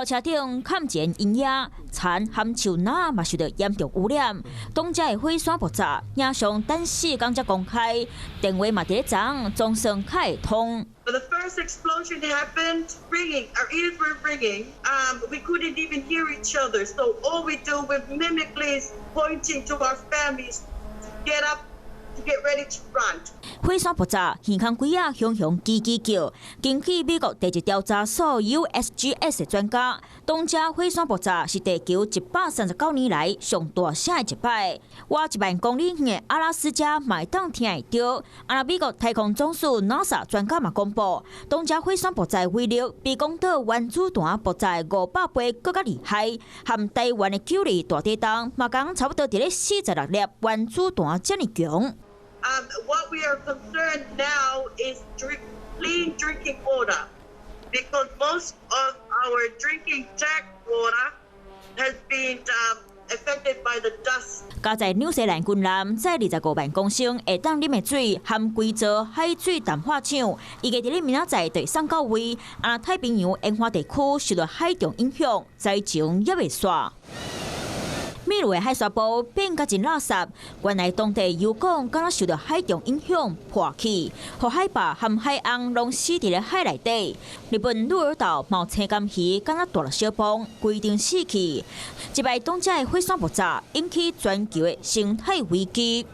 車頂崁一個嬰兒，田和樹林嘛受著嚴重汙染。當遮的火山爆炸，影像等4工才公開，電話嘛佇咧昨總算較會通。 The first explosion happened, ringing, our ears were ringing. We couldn't even hear each other. So all we do with mimically is pointing to our families to get up, to get ready to run. 火山爆炸，耳空幾仔雄雄吱吱叫。根據美國地質調查所 USGS 的專家，當遮火山爆炸是地球139年來上大聲的一擺。倚1萬公里遠的阿拉斯加嘛會當聽會著。啊，美國太空總署 NASA 專家嘛公布，當遮火山爆炸的威力比廣島原子彈爆炸500倍閣較厲害，和台灣的九二大地動嘛仝差不多佇咧46粒原子彈遮爾強。 What we are concerned now is clean drinking water, because most of our drinking tap water has been affected by the dust. 加在紐西蘭軍艦載25萬公升會當啉的水，含規座海水淡化廠，預計佇咧明仔載就會送到位。啊，太平洋沿岸地區受著海漲影響，災情猶未煞。秘魯的海沙埔變甲真垃圾，原來當地油港敢若受著海漲影響破去，予海豹和海鰪攏死佇咧海內底。日本鹿兒島嘛有青金魚，敢若大陸小風，規定死去。這擺當遮的火山爆炸，引起全球的生態危機。